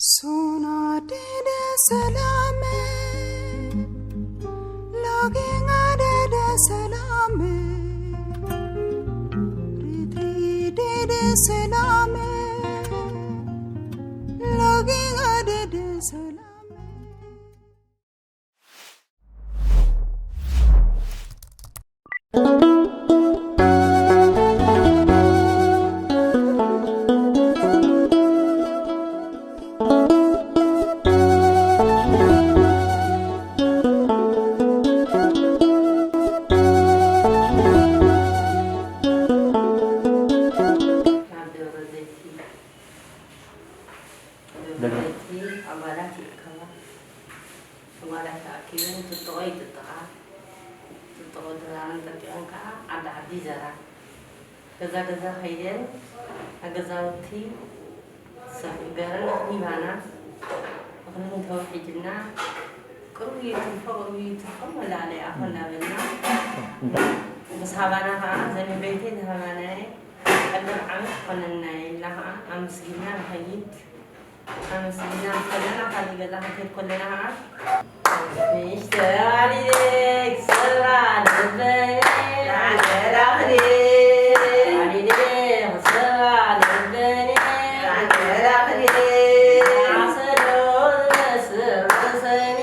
Sona dede salame, loginga dede salame, ritri dede salame, loginga dede salame. ደብረ ዘይት ኣባላት ይእከባ። ኣባላት ተኣኪበን ጥጥቖ ይጥጥቓ። ጥጥቖ ድራረን ጠጢቐን ከዓ ዓዲ ዓዲ ይዘራ። ገዛ ገዛ ከይደን ኣብ ገዛውቲ ሰፍ ገረን ኣኽሊባና። እኽሊ እንተወሒድና ቅርቡ ይትርፎ፣ ቅርቡ ይትርፎ መላእለ ኣኾ እናበልና ምስ ሃባና ከዓ ዘንበይተይ ዝሃባናየ ቀለብ ዓመት ኮነና ኢልና ከዓ ኣመስጊና ንኸይድ። ኣመስጊና ምስ ከለና፣ ካሊእ ገዛ ክንከይድ ከለና ከዓ፣ ንእሽተይ ኣዋልደ ክሰብራ ልበኒ፣ ኣዋልደ ክሰብራ ልበኒ፣ ኣሰዶ ዝመስል ርእሰኒ፣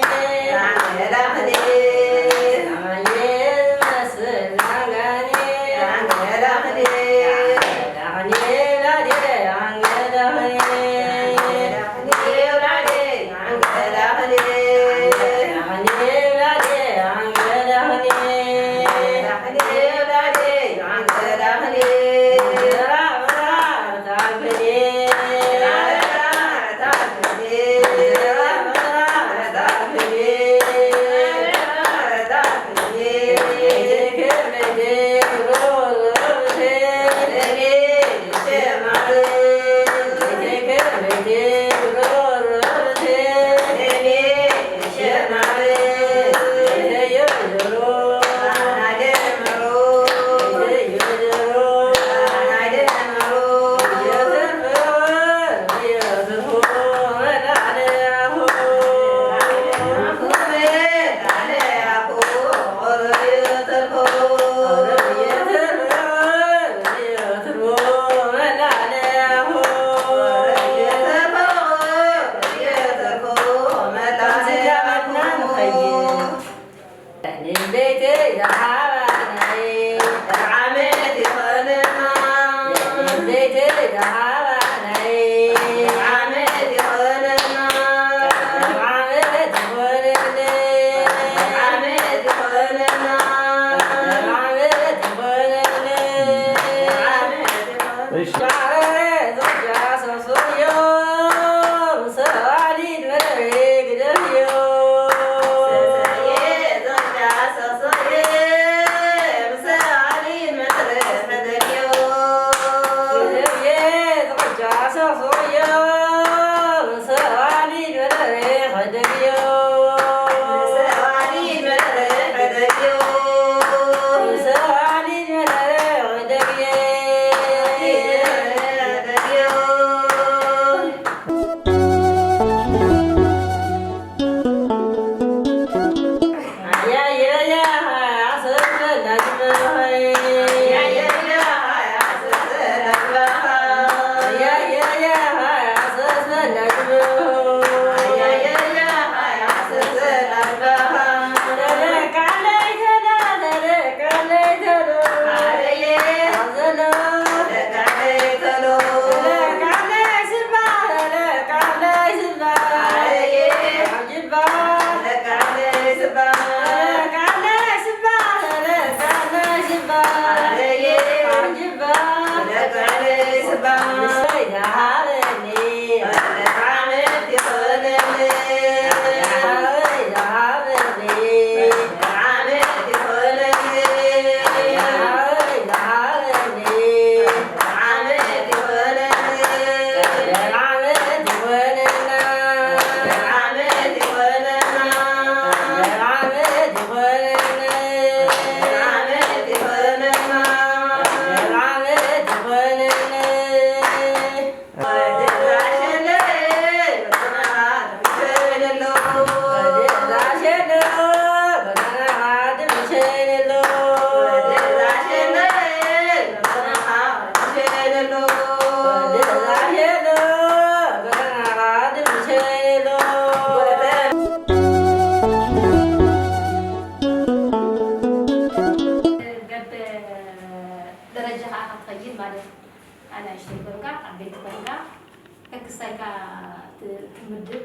ትምድብ።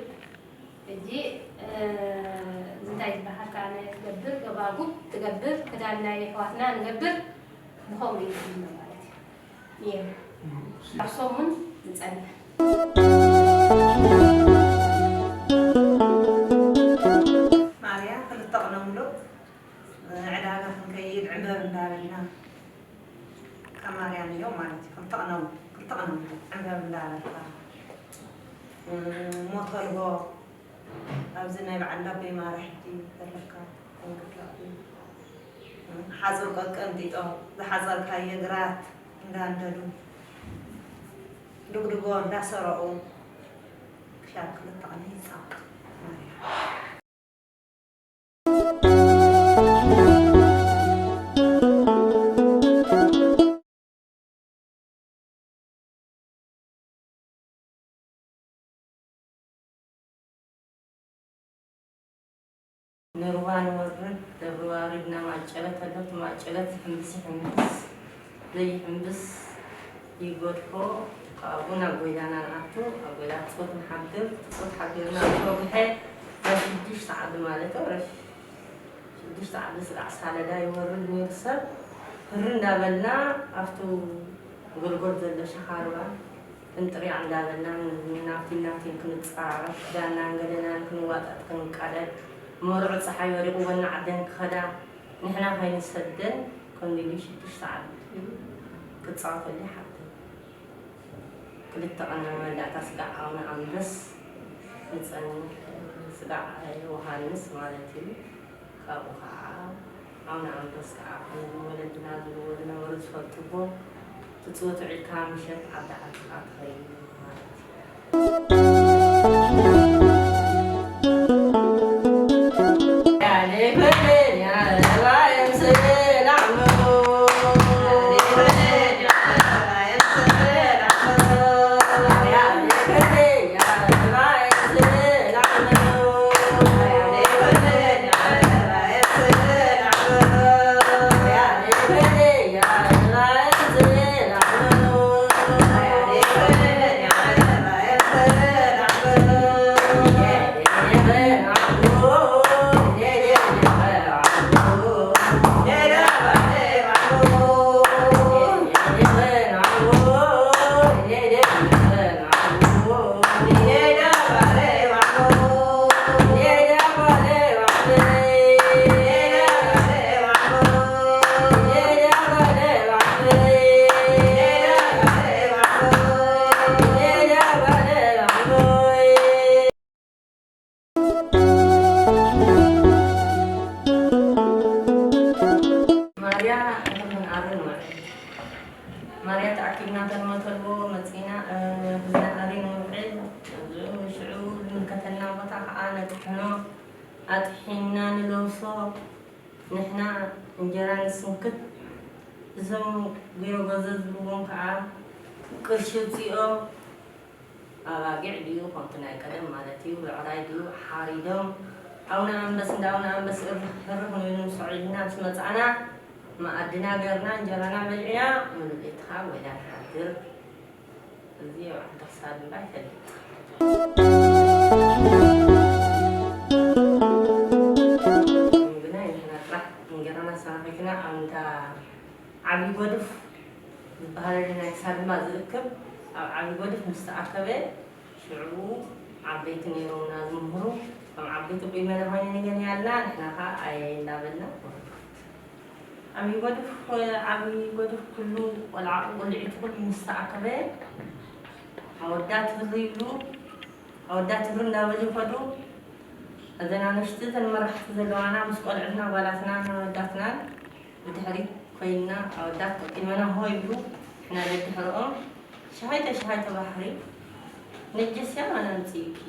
ሕጂ፣ እ፣ እንታይ ዝበሃል ከኣ ናይ ትገብር፣ ገባጉብ ትገብር፣ ክዳን ናይ ኣሕዋትና ንገብር፣ ብኸምኡ እዩ ዝፍለ ማለት እዩ። እየ። ኣብ ሰሙን ንጸንሕ። ማርያ፣ ክልተ ቅነ ሙሉእ ዕዳጋ ክንከይድ ዕምበብ እንዳበልና፣ ካብ ማርያ ንዮ ማለት እዩ። ክልተ ቅነ፣ ክልተ ቅነ ሙሉእ ዕምበብ እንዳበልካ፣ ሞተርቦ ኣብዚ ናይ በዓል ላቤ ማረ ሕጂ ዘለካ፣ ሓጹር ቀንጢጦም ዝሓጸርካዮ ግራት እንዳንደዱ፣ ድጉድጎ እንዳሰረቑ፣ ክሻብ ክልተ ቅነ ይጻወቱ። ማርያ። ንሩባ ንወርድ፣ ደብሪ ዋሪድና ማጨበት ኣሎ። እቲ ማጨበት ዝሕምብስ ይሕምብስ፣ ዘይሕምብስ ይገድፎ። ካብኡ ናብ ጎይላና ንኣቱ፣ ኣብ ጎይላ ጾት ንሓድር። ጾት ሓዲርና፣ ኣብ ሶብሐ ናብ ሽዱሽተ ዓዲ ማለት እዩ። ረሽ-፣ ሽዱሽተ ዓዲ ስጋዕ ሳለዳ ይወርድ ነይሩ ሰብ። ህሪ እንዳበልና ኣብቱ ጎልጎል ዘሎ ሸኻርባ እንጥርያ እንዳበልና፣ ናብቲ ናብቲ ክንጸራረፍ፣ ክዳንናን ገለናን ክንዋጣጥ ክንቃደድ፣ መርዑ ጸሓይ ወሪቑወን ዓደን ክኸዳ፣ ንሕና ከይንሰደን ከምዚ ኢሉ ሽዱሽተ ዓዲ ክጻወተሉ ይሓትት። ክልተ ቅነ መወዳእታ ስጋዕ ኣቡነ ኣንበስ ንጸንሕ፣ ስጋዕ ዮሃንስ ማለት እዩ። ካብኡ ኸዓ ኣቡነ ኣንበስ ከዓ ከም ወለድና ዝብልዎ ዝነበሩ ዝፈልጥዎ ትጽውት ውዒልካ ምሸት ዓዲ ዓድኻ ትኸይድ ማለት እዩ። ማርያ፣ እቶም ክንኣሪ ንውዕል። ማርያ ተኣኪብና፣ ተንመተልቦ መጺና፣ እ፣ ክንኣሪ ንውዕል። ሽዑ ዝምልከተና ቦታ ከኣ ነጥሕኖ፣ ኣጥሒንና ንለብሶ። ንሕና እንጀራ ንስንክት፣ እዞም ጊሮ ገዘ ዝብልዎም ከኣ ቅርሺ ውጽኦም፣ ኣባጊዕ ድዩ ከምቲ ናይ ቀደም ማለት እዩ፣ ብዕራይ ድዩ ሓሪዶም፣ ኣቡነ ኣንበስ እንዳ ኣቡነ ኣንበስ እርኽ ህርኽ ንብሉ ምስ ውዒልና ምስ መጻእና፣ መኣድና ገርና እንጀራና በሊዕና፣ ምሉእ ለይቲ ከኣ ጎይላ ንሓድር። እዚ ኣብ ዓዲ ክሳድ እምባ ይፈልጥ። ግና ንሕና ጥራሕ እንጀራና ኣሰናኺትና ኣብ እንዳ ዓብዪ ጎድፍ ዝበሃለሉ ናይ ክሳድ እምባ ዝእክብ፣ ኣብ ዓብዪ ጎድፍ ምስ ተኣከበ፣ ሽዑ ዓበይቲ ነይሮምና ዝምህሩ፣ እቶም ዓበይቲ ቁይመና ኮይነን ይገንያልና፣ ንሕና ኸዓ ኣየ እንዳበልና። ዓብዪ ጎድፍ፣ ዓብዪ ጎድፍ ኩሉ ቆልዓ ቁልዒቱ ኩሉ ምስ ተኣከበ፣ ኣወዳት ህሪ ይብሉ፣ ኣወዳት ህሪ እንዳበሉ ይኸዱ። እዘን ኣንሽቲ እተን መራሕቲ ዘለዋና ምስ ቆልዕትና ጓላትናን ኣወዳትናን ብድሕሪት ኮይንና ኣወዳት ቀቂመና ሆ ይብሉ፣ ንሕና ደድሕረኦም። ሸሃይተ ሸሃይተ ባሕሪ ነጀስያ መን ኣምጽእኪ?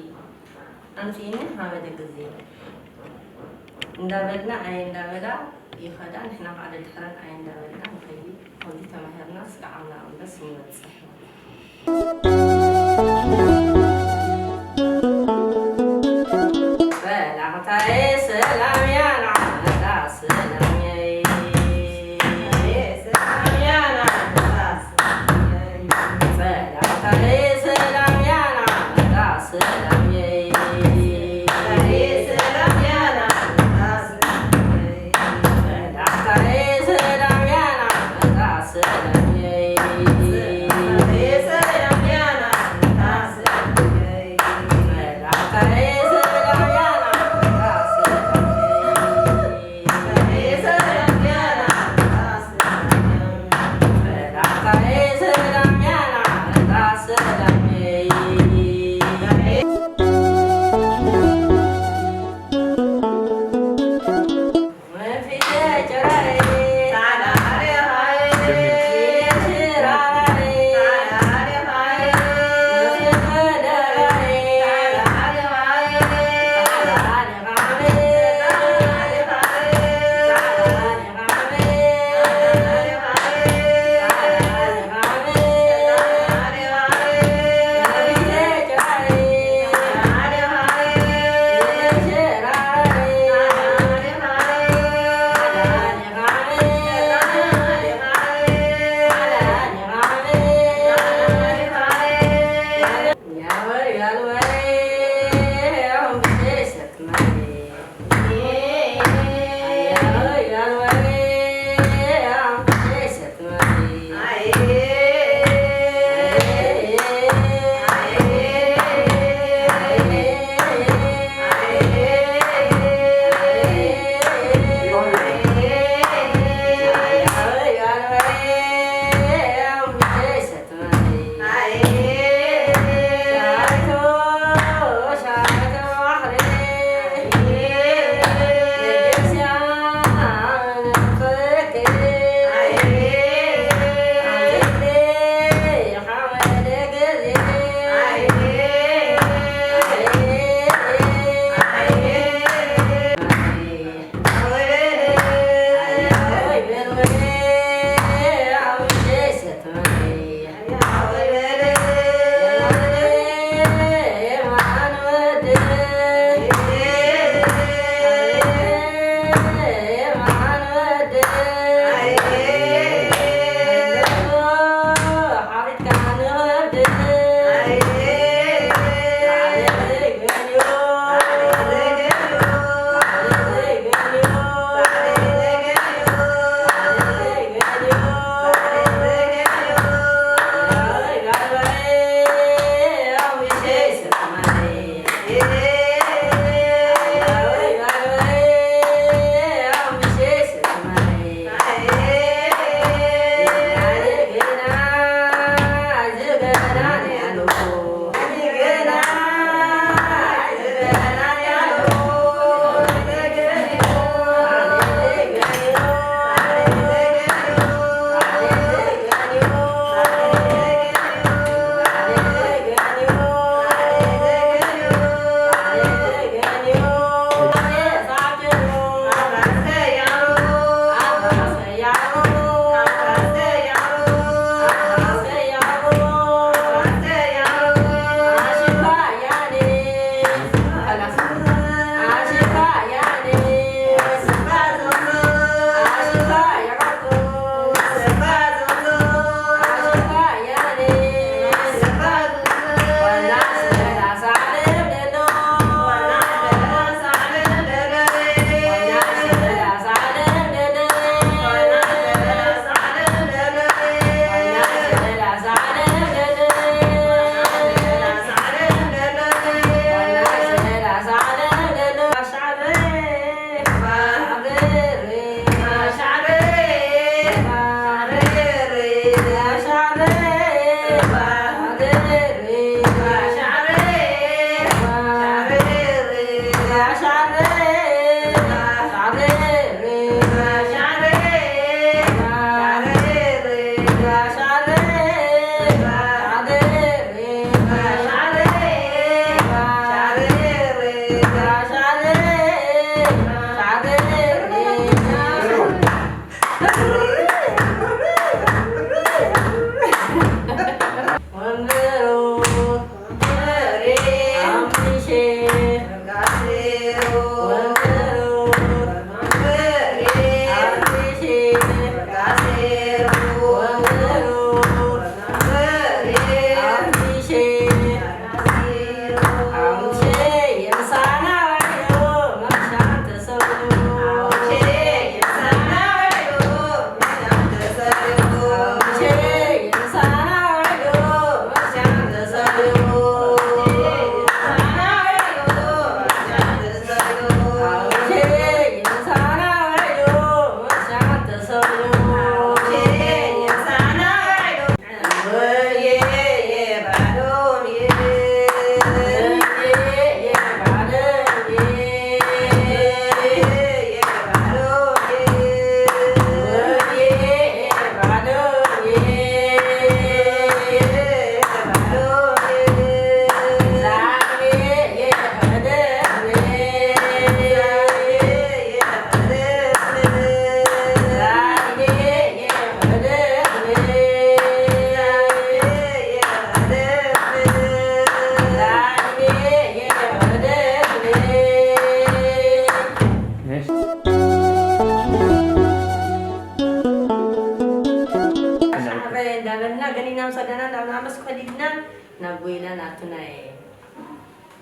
ኣምጽእኒ ሃበደ ግዜ እንዳበልና ኣየ እንዳበላ ይኸዳ፣ ንሕና ከዓ ደድሕረን ኣየ እንዳበልና ንኸይድ። ከምዚ ተማሂርና ስጋዕ ኣምላኽ እምበስ ንበጽሕ። ሰላምታዬ ሰላም እያ ንዓመታ ሰላምየይ። ሰላምታዬ ሰላም እያ ንዓመታ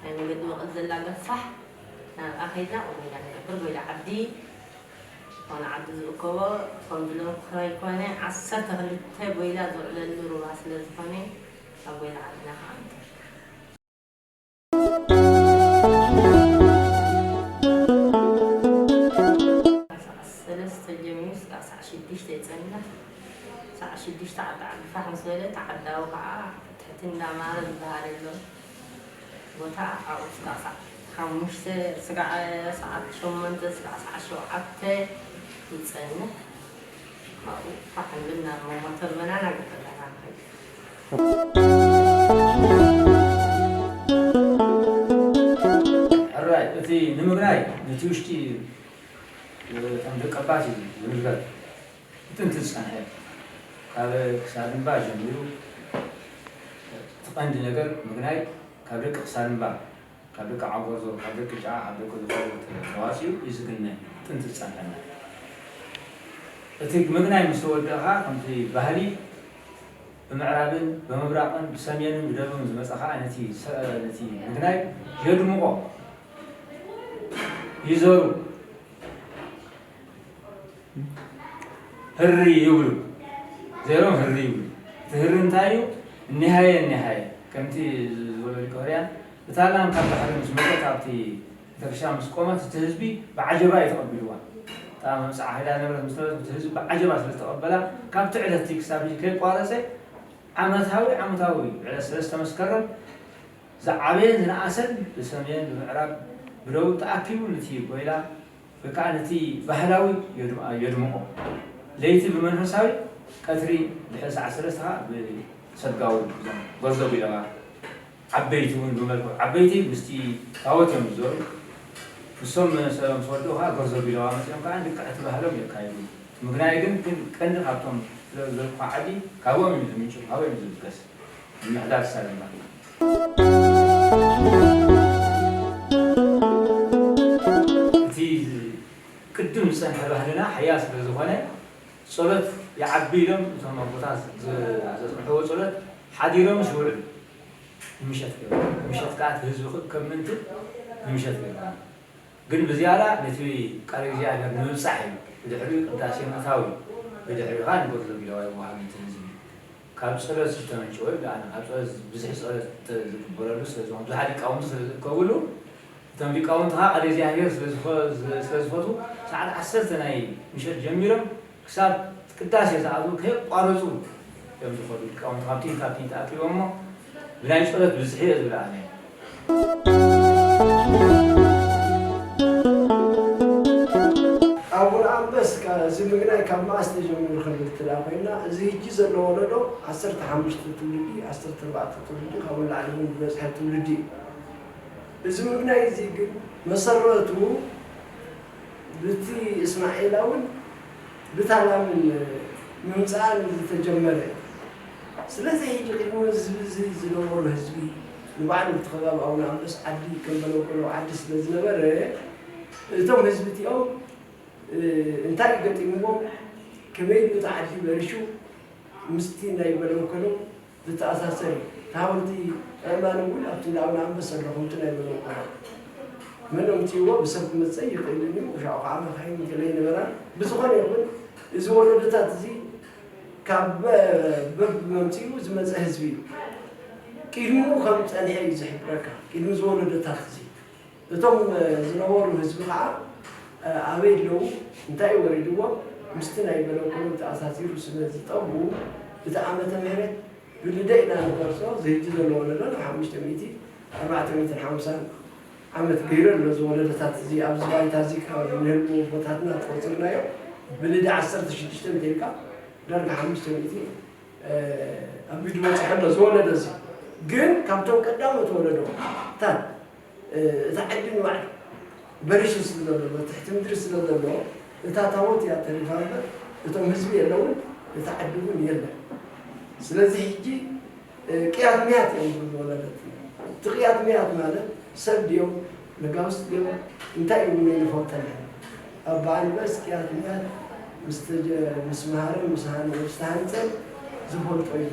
ናይ መገዲ መቐስ ዘላ ገፋሕ ናብኣ ከይድና ቆይላ ንገብር። ጎይላ ዓዲ ዝኾነ ዓዲ ዝእከቦ ከም ዝለምኩ ክራይ ኮነ ዓሰርተ ክልተ ጎይላ ዝውዕለሉ ሩባ ስለ ዝኾነ ኣብ ጎይላ ዓድና ከዓ ንገብር። ሰዓት ሰለስተ ጀሚሩ እስካብ ሰዓት ሽዱሽተ ይጸንሕ። ሰዓት ሽዱሽተ ዓዲ ዓዲ ፋሕ ምስ በለ፣ እቲ ዓዳዊ ከዓ ትሕቲ እንዳማረ ዝበሃል ኣሎ። ቦታ ኣብኡ እስካብ ሰዓት ሓሙሽተ፣ ስጋዕ ሰዓት ሸሞንተ፣ ስጋዕ ሰዓት ሸውዓተ ይጸንሕ። ካብኡ ፋሕ ንብል ናብ መሞተር መናና ገጠርና ንኸይድ። ሕራይ፣ እቲ ንምግናይ ነቲ ውሽጢ፣ እቶም ደቀባት እዩ ዝምልከት። ብጥንቲ ዝጸንሐ፣ ካብ ክሳድ እምባ ጀሚሩ፣ እቲ ቀንዲ ነገር ምግናይ ካብ ደቂ ክሳድ እምባ፣ ካብ ደቂ ዓጎዞ፣ ካብ ደቂ ጫዓ፣ ካብ ደቂ ዝኾነ ተዋፂኡ እዩ ዝግነ። ጥንቲ ዝጸንሐና። እቲ ምግናይ ምስ ተወደእኻ፣ ከምቲ ባህሊ ብምዕራብን ብምብራቕን ብሰሜንን ብደቡብን ዝመጸ ኸዓ ነቲ ሰ-፣ ነቲ ምግናይ የድምቖ፣ ይዘሩ። ህሪ ይብሉ፣ ዘይሮም ህሪ ይብሉ። እቲ ህሪ እንታይ እዩ? እኒሃየ፣ እኒሃየ። ከምቲ ዝበሎ ሊቀ ሆርያን፣ እታ ላም ካብ ባሕሪ ምስ መጸት፣ ኣብቲ ቤተክርስትያን ምስ ቆመት፣ እቲ ህዝቢ ብዓጀባ እዩ ተቐቢልዋ። እታ መብጽዓ ሒዛ ነበረት ምስ ነበረት፣ እቲ ህዝቢ ብዓጀባ ስለ ዝተቐበላ፣ ካብቲ ዕለት እቲ ክሳብ ሕጂ ከይቋረጸ፣ ዓመታዊ፣ ዓመታዊ ዕለት ሰለስተ መስከረም ዝዓበየን ዝነኣሰን ብሰሜን፣ ብምዕራብ፣ ብደቡብ ተኣኪቡ ነቲ ጎይላ ወይ ከዓ ነቲ ባህላዊ የድም-፣ የድምቖ። ለይቲ ብመንፈሳዊ፣ ቀትሪ ድሕሪ ሰዓት ሰለስተ ከዓ ብሰጋዊ እዞም ጎርዞ ቢለዋ ዓበይቲ እውን ብመልክዑ ዓበይቲ ምስቲ ታቦት እዮም ዝዞሩ። ንሶም መሰሎም ምስ ወድኡ ከዓ ጎርዞ ቢለዋ መፂኦም ከዓ ልክዕ እቲ ባህሎም የካይዱ። ምግናይ ግን፣ ግን ቀንዲ ካብቶም ዘልኩኻ ዓዲ ካብኦም እዩ ዝምንጩ፣ ካብኦም እዩ ዝብገስ። ምምሕዳር ሳለማ። እቲ ቅድም ዝጸንሐ ባህልና ሓያል ስለ ዝኾነ፣ ጸሎት ይዓቢ ኢሎም እቶም ኣቦታት ዘ-፣ ዘጽንሕዎ ጸሎት ሓዲሮም ይውዕሉ። ንምሸት ገይሮም፣ ንምሸት ከኣ እቲ ህዝቢ ክእከብ ምእንቲ ንምሸት ገይሮም። ግን ብዝያዳ ነቲ ቃል እግዚኣብሔር ንምብጻሕ እዩ። ብድሕሪኡ ቅዳሴ ምእታው እዩ። ብድሕሪኡ ኸኣ ንጎርዞ ቢለዋ ይወሃብ ነቲ ህዝቢ። ካብ ጸሎት ዝተመንጨወ እዩ። ብኣነ ካብ ጸሎት፣ ብዝሒ ጸሎት ዝግበረሉ ስለ ዝኾነ፣ ብዙሓት ሊቃውንቲ ስለ ዝእከብሉ፣ እቶም ሊቃውንቲ ኸኣ ቃል እግዚኣብሔር ስለ ዝፈ-፣ ስለ ዝፈትዉ፣ ሰዓት ዓሰርተ ናይ ምሸት ጀሚሮም ክሳብ ቅዳሴ ዝኣትዉ ከየቋረጹ እዮም ዝኸዱ። ሊቃውንቲ ካብቲ ካብቲ ተኣኪቦም እሞ ብናይ ጸሎት ብዝሒ እየ ዝብል ኣነ። ኣቡነ ኣንበስ፣ ካ-፣ እዚ ምግናይ ካብ መኣስ ተጀሚሩ ክንብል እንተ ደኣ ኮይና፣ እዚ ሕጂ ዘሎ ወለዶ ዓሰርተ ሓሙሽተ ትውልዲ፣ ዓሰርተ ኣርባዕተ ትውልዲ፣ ካብኡ ንላዕሊ እውን ዝበጽሐ ትውልዲ እዩ። እዚ ምግናይ እዚ ግን መሰረቱ ብቲ እስማኤላውን ብታላምን ምምጻእን ዝተጀመረ። ስለዚ ሕጂ ቅድሚ ህዝቢ እዚ ዝነበሩ ህዝቢ ንባዕሉ እቲ ከባቢ ኣቡነ ኣንበስ ዓዲ ከም በለኮሎ ዓዲ ስለ ዝነበረ፣ እቶም ህዝቢ እቲኦም፣ እ፣ እንታይ ገጢምዎም፣ ከመይ ኢሉ እቲ ዓዲ በሪሹ ምስቲ ናይ በለኮሎ ዝተኣሳሰር እዩ። እቲ ሓወልቲ ኣእማን እውን ኣብቲ እንዳ ኣቡነ ኣንበስ ኣሎ፣ ከምቲ ናይ በለኮሎ። መን ኣምጺእዎ ብሰብ ክመጽእ ይኽእልን እዩ። ሻዑ ከዓ መኻይን ገለ ይነበራን። ብዝኾነ ይኹን፣ እዚ ወለዶታት እዚ ካብ በ-፣ በብመምጽኡ ዝመጸ ህዝቢ እዩ። ቅድሚኡ ከም ጸንሐ እዩ ዝሕብረካ፣ ቅድሚ እዚ ወለዶታት እዚ። እቶም ዝነበሩ ህዝቢ ከዓ ኣበይ ኣለዉ፣ እንታይ ወሪድዎም፣ ምስቲ ናይ በለኮሎ ተኣሳሲሩ ስለ ዝጠቡ፣ እቲ ዓመተ ምሕረት ብልደ ኢና ንቆርጾ። እዚ ሕጂ ዘሎ ወለዶ ናብ ሓሙሽተ ሚእቲ፣ ኣርባዕተ ሚእትን ሓምሳን ዓመት ገይሩ ኣሎ። እዚ ወለዶታት እዚ ኣብዚ ባይታ እዚ ካብ ንህልዉ ኣቦታትና ቆጺርናዮ፣ ብልደ ዓሰርተ ሽዱሽተ እንተኢልካ ዳርጋ ሓሙሽተ ሚእቲ፣ እ፣ ኣቢሉ በጺሑ ኣሎ እዚ ወለዶ እዚ። ግን ካብቶም ቀዳሞት ወለዶታት፣ እ፣ እቲ ዓዲ ንባዕሉ በሪሹ ስለ ዘሎ፣ ትሕቲ ምድሪ ስለ ዘሎ፣ እታ ታቦት እያ ተሪፋ እምበር፣ እቶም ህዝቢ የለውን፣ እቲ ዓዲ እውን የለን። ስለዚ ሕጂ፣ እ፣ ቅያት ምያት እዮም ዝብሉ ወለደት። እቲ ቅያት ምያት ማለት ሰብ ድዮም፣ ነጋውስ ድዮም፣ እንታይ እዩ ንፈልጠና። ኣባ ኣንበስ ቅያት ምያት ምስ ተጀ-፣ ምስ መሃረን ምስ ሃነ-፣ ምስ ተሃንጸን ዝፈልጦ እዩ።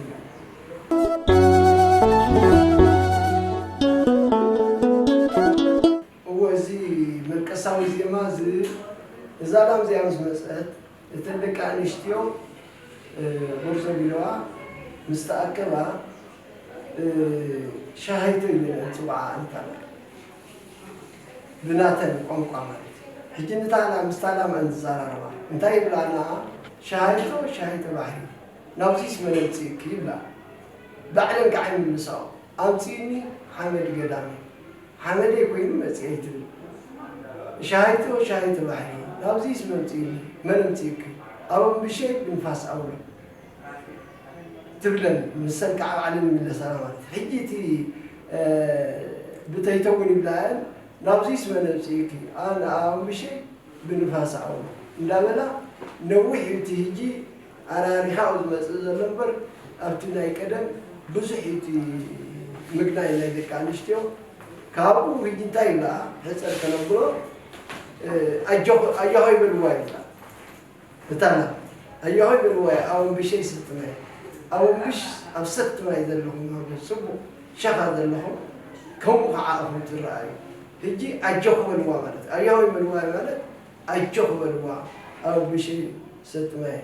እዛ ላም እዚኣ ምስ መፀት እተን ደቂ ኣንስትዮ ጎርዞ ቢለዋ ምስ ተኣከባ ሻሃይቶ ኢለን ዝፅውዓ ኣንታና ብናተን ቋንቋ ማለት እዩ። ሕጂ ንታ ላም ምስታ ላም እየን ዝዘራረባ እንታይ ይብላና? ሻሃይቶ ሻሃይቶ ባሕሪ ናብዚስ መን ኣምፅእኪ ይብላ። ባዕለን ከዓ ይምልሳኦ ኣምፅእኒ ሓመድ ገዳም እዩ ሓመደይ ኮይኑ መፅኤ ትብል። ሻሃይቶ ሻሃይቶ ባሕሪ ናብዚስ መምፅእኒ መን ኣምፅእኪ? ኣበምብሸይ ብንፋስ ኣውሎ ትብለን ንሰን ከዓ ባዕለን ይምለሳና ማለት እዩ። ሕጂ እቲ ብተይተውን ይብላየን ናብዚስ መን ኣምፅእኪ? ኣበምብሸይ ብንፋስ ኣውሎ እንዳበላ ነዊሕ እዩ እቲ ሕጂ ኣራሪኻ ዝመፅእ ዘሎ እምበር ኣብቲ ናይ ቀደም ብዙሕ እዩ እቲ ምግናይ ናይ ደቂ ኣንስትዮ። ካብኡ ሕጂ እንታይ ይብላ ሕፀር ከነብሎ ኣጆኾ ይበልዋ ይብላ። እታ ላም ኣዮሆይ በልዋ ኣወንብሸይ ሰቲ ማይ ኣወንብሽ ኣብ ሰቲ ማይ ዘለኹም ሃገር ፅቡቕ ሸኻ ዘለኹም ከምኡ ከዓ ኢኹም ትረኣዩ። ሕጂ ኣጆኹ በልዋ ማለት ኣዮሆይ በልዋ ማለት ኣጆኹ በልዋ ኣወንብሸይ ሰቲ ማይ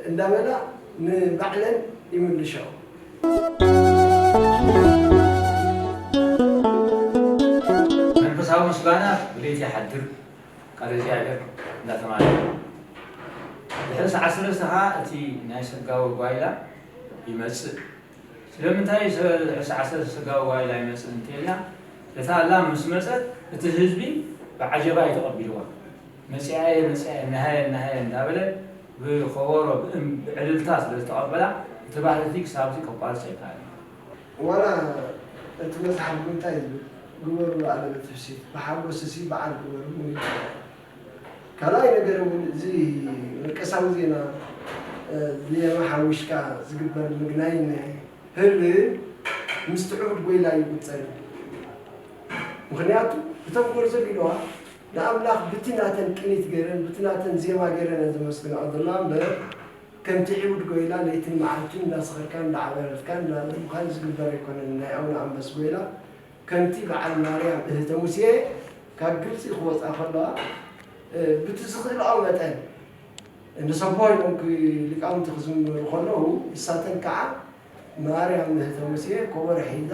እንዳበላ ንባዕለን ይምልሻኦ። መንፈሳዊ ምስጋና ብለይቲ ይሓድር ቃለ እግዚኣብሔር እንዳተማሃረ ድሕሪ ሰዓት ሰለስተ ከዓ እቲ ናይ ስጋዊ ጓይላ ይመፅእ። ስለምንታይ ድሕሪ ሰዓት ሰለስተ ስጋዊ ጓይላ ይመፅእ እንተልና እታ ላም ምስ መፀት እቲ ህዝቢ ብዓጀባ እዩ ተቐቢልዋ። መፂኣየ መፂኣየ ነሃየ ነሃየ እንዳበለ ብኸበሮ ብዕልልታ ስለ ዝተቐበላ እቲ ባህሊ እቲ ክሳብ እዚ ከቋርፅ ኣይከኣለን። ዋላ እቲ መፅሓፍ እውን እንታይ ይብል ግበሩ ኣለበት ህብሲት ብሓጎስ እሲ በዓል ግበሩ እውን ይበሃል። ካልኣይ ነገር እውን እዚ መቀሳዊ ዜና ብየማ ሓዊሽካ ዝግበር ምግናይ ህል ምስቲ ዕቡድ ጎይላ ይቁፀር እዩ። ምክንያቱ እቶም ጎርዞ ቢለዋ ንኣምላኽ ብቲ ናተን ቅኒት ገይረን ብቲ ናተን ዜማ ገይረን እየን ዘመስግንኦ ዘላ እምበር ከምቲ ዕቡድ ጎይላ ለይትን መዓልትን እንዳሰኸርካን እንዳዓበረርካን እንዳለምኻን ዝግበር ኣይኮነን። ናይ ኣቡነ ኣንበስ ጎይላ ከምቲ በዓል ማርያም እህተ ሙሴ ካብ ግብፂ ክወፃ ከለዋ ብቲ ዝኽእልኦ መጠን ንሰብሖ ኢሎም ሊቃውንቲ ክዝምሩ ከለዉ ንሳተን ከዓ ማርያም እህተ ሙሴ ኮቦር ሒዛ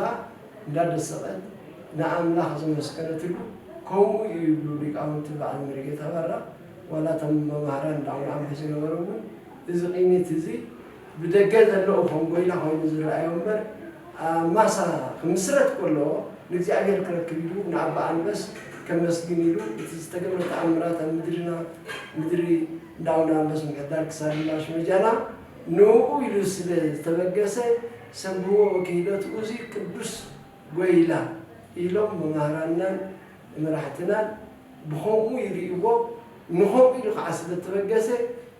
እንዳደሰቐት ንኣምላኽ ዘመስገነትሉ ከምኡ እዩ ይብሉ ሊቃውንቲ በዓል መሪጌታ ባራ ዋላ እቶም መማህራን እንዳ ኣቡነ ኣንበስ ዝነበሩ እውን እዚ ቅኒት እዚ ብደገ ዘለዉ ከም ጎይላ ኮይኑ ዝረኣዮ እምበር ኣብ ማሳ ክምስረት ከሎ ንእግዚኣብሔር ክረክብ ኢሉ ንኣባ ኣንበስ ከመስግን ኢሉ እቲ ዝተገብረ ተኣምራት ኣብ ምድርና ምድሪ እንዳ ኣቡነ ኣንበስ ምሕዳር ክሳድ ምላሽ መጃና ንኡ ኢሉ ስለ ዝተበገሰ ሰብህዎ ክሂደትኡ እዚ ቅዱስ ጎይላ ኢሎም መማህራንናን መራሕትናን ብኸምኡ ይርእይዎ። ንኸምኡ ኢሉ ከዓ ስለ እተበገሰ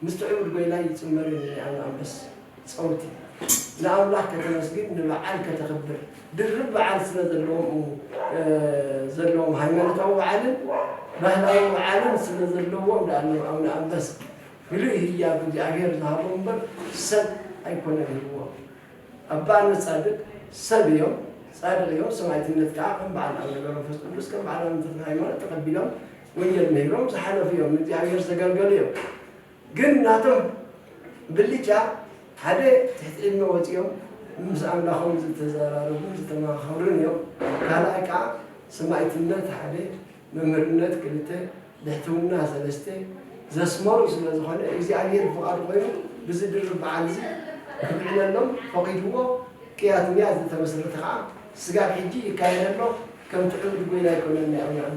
ምስቲ ዕቡድ ጎይላ ይፅመር እዩ ናይ ኣቡነ ኣንበስ ፀውቲ። ንኣምላኽ ከተመስግን ንበዓል ከተኽብር ድርብ በዓል ስለ ዘለዎም እዩ ዘለዎም ሃይማኖታዊ በዓልን ባህላዊ በዓልን ስለ ዘለዎም ደኣ እዮም ኣቡነ ኣንበስ ምሉእ ህያብ እግዚኣብሔር ዝሃቦም እምበር ሰብ ኣይኮነን ሂብዎም። ኣባ ኣንበስ ፃድቅ ሰብ እዮም፣ ፃድቅ እዮም። ሰማዕትነት ከዓ ከም በዓል ኣቡነ ገብረመንፈስ ቅዱስ ከም በዓል ኣቡነ ተክለ ሃይማኖት ተቐቢሎም ወንጌል ምሂሮም ዝሓለፉ እዮም፣ ንእግዚኣብሔር ዘገልገሉ እዮም። ግን ናቶም ብልጫ ሓደ ትሕቲ ዕድመ ወፂኦም ምስ ኣምላኾም ዝተዘራረቡን ዝተመኻኸሩን እዮም። ካልኣይ ከዓ ሰማዕትነት ሓደ መምህርነት ክልተ ብሕትውና ሰለስተ ዘስመሩ ስለ ዝኾነ እግዚኣብሔር ፍቓዱ ኮይኑ ብዚ ድርብ በዓል እዚ ክምዕለሎም ፈቒድዎ ቅያት ምያት ዝተመስረተ ከዓ ስጋብ ሕጂ ይካየድ ኣሎ። ከምቲ ዕቡድ ጎይላ ኣይኮነን ናይ ኣውያኑ